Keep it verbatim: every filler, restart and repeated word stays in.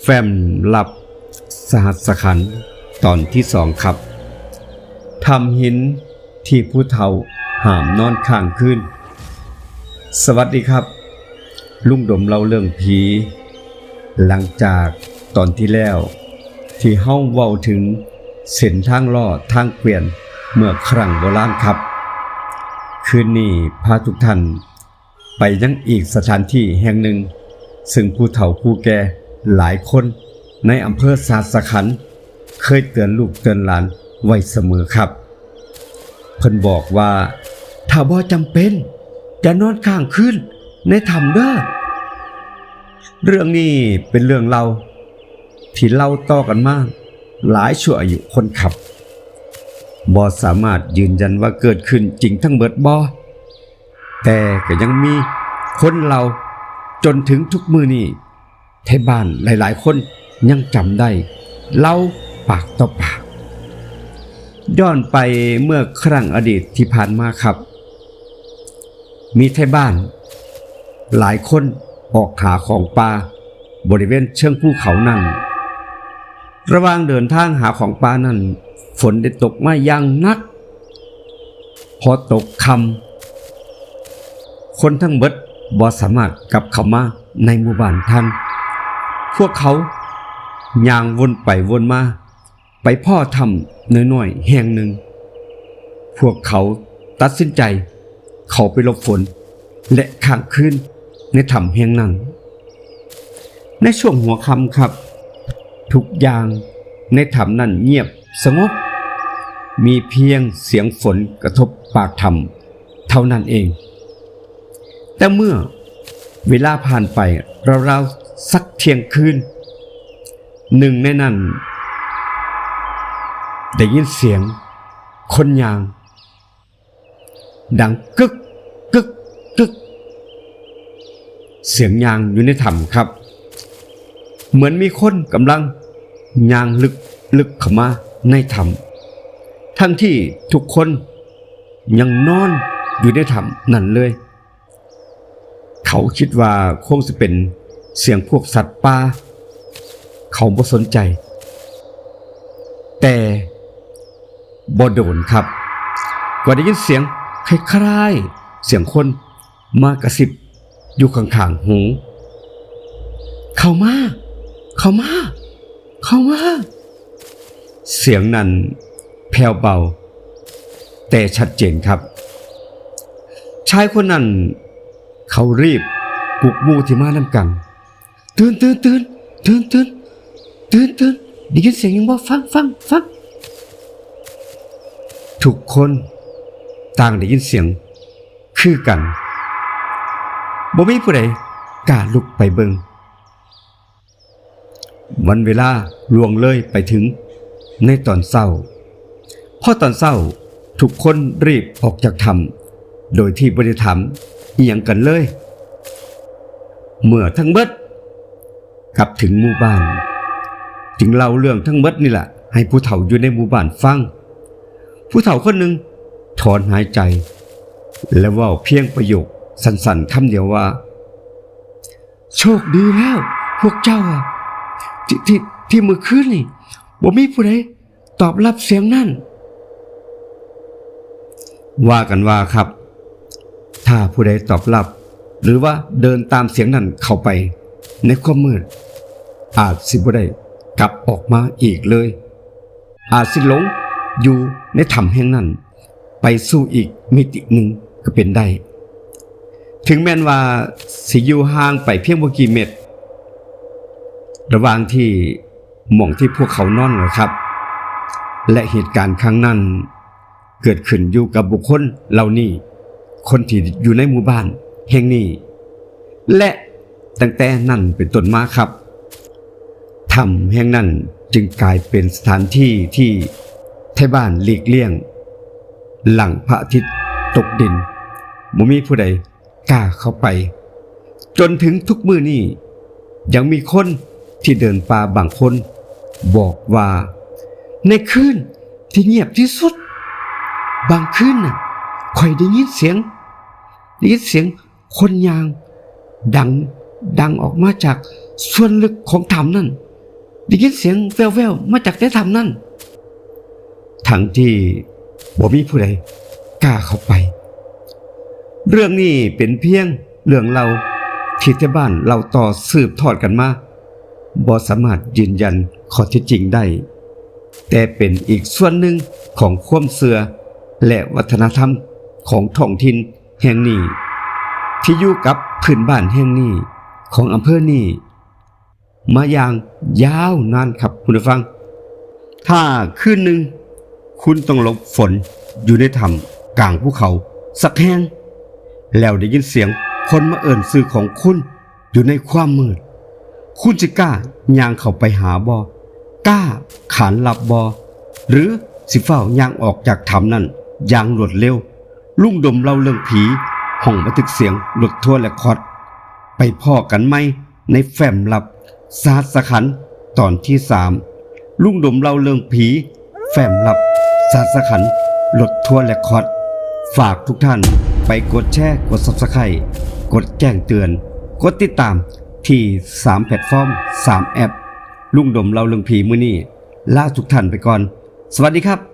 แฟ้มลับสหัสขันธ์ตอนที่สองครับ ถ้ำหินที่ผู้เฒ่าห้ามนอนค้างคืน สวัสดีครับ ลุงดมเล่าเรื่องผี หลังจากตอนที่แล้วที่เฮาเว้าถึงเส้นทางลอดทางเกวียนเมื่อครั้งโบราณครับ คืนนี้พาทุกท่าน ไปยังอีกสถานที่แห่งหนึ่ง ซึ่งผู้เฒ่าผู้แก่หลายคนในอำเภอสหัสขันธ์เคยเตือนลูกเตือนหลานไว้เสมอครับ เพิ่นบอกว่า ถ้าบ่จำเป็น อย่านอนค้างคืนในถ้ำเด้อ เรื่องนี้เป็นเรื่องเล่าที่เล่าต่อกันมาหลายชั่วอายุคนครับ บ่สามารถยืนยันว่าเกิดขึ้นจริงทั้งเบิดบ่ แต่ก็ยังมีคนเล่าจนถึงทุกมื้อนี้ ไทบ้านหลายๆคนยังจำได้ เล่าปากต่อปาก ย้อนไปเมื่อครั้งอดีตที่ผ่านมาครับ มีไทบ้านหลายคนออกหาของป่าบริเวณเชิงภูเขานั่น ระหว่างเดินทางหาของป่านั้น ฝนได้ตกมาอย่างหนัก พอตกค่ำ คนทั้งเบิดบ่สามารถกลับเข้ามาในหมู่บ้านทัน พวกเขาย่างวนไปวนมา ไปพ้อถ้ำน้อยๆแห่งหนึ่ง พวกเขาตัดสินใจเข้าไปหลบฝน และค้างคืนในถ้ำแห่งนั้น ในช่วงหัวค่ำครับ ทุกอย่างในถ้ำนั้นเงียบสงบ มีเพียงเสียงฝนกระทบปากถ้ำเท่านั้นเอง แต่เมื่อเวลาผ่านไปราวๆสักเที่ยงคืน หนึ่งในนั้น ได้ยินเสียงคนย่าง ดังกึก กึก กึก เสียงย่างอยู่ในถ้ำครับ เหมือนมีคนกำลังย่างลึกๆเข้ามาในถ้ำ ทั้งที่ทุกคนยังนอนอยู่ในถ้ำนั่นเลย เขาคิดว่าคงจะเป็นเสียงพวกสัตว์ป่า เขาบ่สนใจ แต่บ่โดนครับ ก็ได้ยินเสียงคล้ายๆเสียงคนมากระซิบอยู่ข้างๆหู เข้ามา เข้ามา เข้ามา เสียงนั้นแผ่วเบา แต่ชัดเจนครับ ชายคนนั้นเขารีบปลุกหมู่ที่มานำกัน ตื่น ตื่น ตื่น ตื่น ตื่น ตื่น ตื่น ได้ยินเสียงหยังบ่ ฟัง ฟัง ฟัง ทุกคนต่างได้ยินเสียงคือกัน บ่มีผู้ใดกล้าลุกไปเบิ่ง วันเวลาล่วงเลยไปถึงในตอนเช้า พอตอนเช้าทุกคนรีบออกจากถ้ำโดยที่บ่ได้ถามอิหยังกันเลย เมื่อทั้งเบิดกลับถึงหมู่บ้าน จึงเล่าเรื่องทั้งเบิดนี่แหละให้ผู้เฒ่าอยู่ในหมู่บ้านฟัง ผู้เฒ่าคนหนึ่งถอนหายใจ และเว้าเพียงประโยคสั้นๆคำเดียวว่า โชคดีแล้วพวกเจ้าอะ ที่ ที่ ที่เมื่อคืนนี่บ่มีผู้ใดตอบรับเสียงนั่น ว่ากันว่าครับ ถ้าผู้ใดตอบรับ หรือว่าเดินตามเสียงนั่นเข้าไปในความมืด อาจสิบ่ได้กลับออกมาอีกเลย อาจสิหลงอยู่ในถ้ำแห่งนั้น ไปสู่อีกมิติหนึ่งก็เป็นได้ ถึงแม้นว่าสิอยู่ห่างไปเพียงบ่กี่เมตร ระหว่างที่หม่องที่พวกเขานอนนะครับ และเหตุการณ์ครั้งนั้นเกิดขึ้นอยู่กับบุคคลเหล่านี้ คนที่อยู่ในหมู่บ้านแห่งนี้ และตั้งแต่นั้นเป็นต้นมาครับ ถ้ำแห่งนั้นจึงกลายเป็นสถานที่ที่ไทบ้านหลีกเลี่ยง หลังพระอาทิตย์ตกดิน บ่มีผู้ใดกล้าเข้าไป จนถึงทุกมื้อนี้ ยังมีคนที่เดินป่าบางคนบอกว่า ในคืนที่เงียบที่สุด บางคืนน่ะ ข้อยได้ยินเสียง ได้ยินเสียงคนย่างดัง ดังออกมาจากส่วนลึกของถ้ำนั่น ได้ยินเสียงแว่วๆมาจากในถ้ำนั่น ทั้งที่บ่มีผู้ใดกล้าเข้าไป เรื่องนี้เป็นเพียงเรื่องเล่าที่ชาวบ้านเล่าต่อสืบทอดกันมา บ่สามารถยืนยันข้อเท็จจริงได้ แต่เป็นอีกส่วนหนึ่งของความเชื่อและวัฒนธรรมของท้องถิ่นแห่งนี้ ที่อยู่กับพื้นบ้านแห่งนี้ของอำเภอนี้ มาอย่างยาวนานครับคุณผู้ฟัง ถ้าคืนหนึ่งคุณต้องหลบฝนอยู่ในถ้ำกลางภูเขาสักแห่ง แล้วได้ยินเสียงคนมาเอิ้นชื่อของคุณอยู่ในความมืด คุณสิกล้าย่างเข้าไปหาบ่ กล้าขานรับบ่ หรือสิฟ้าวย่างออกจากถ้ำนั่นอย่างรวดเร็ว ลุงดมเล่าเรื่องผี ห้องบันทึกเสียงรถทัวร์เรคคอร์ด ไปพ้อกันใหม่ในแฟ้มลับสหัสขันธ์ตอนที่สาม ลุงดมเล่าเรื่องผี แฟ้มลับสหัสขันธ์รถทัวร์เรคคอร์ด ฝากทุกท่านไปกดแชร์ กด Subscribe กดแจ้งเตือน กดติดตามที่สามแพลตฟอร์ม สามแอป ลุงดมเล่าเรื่องผีมื้อนี้ลาทุกท่านไปก่อน สวัสดีครับ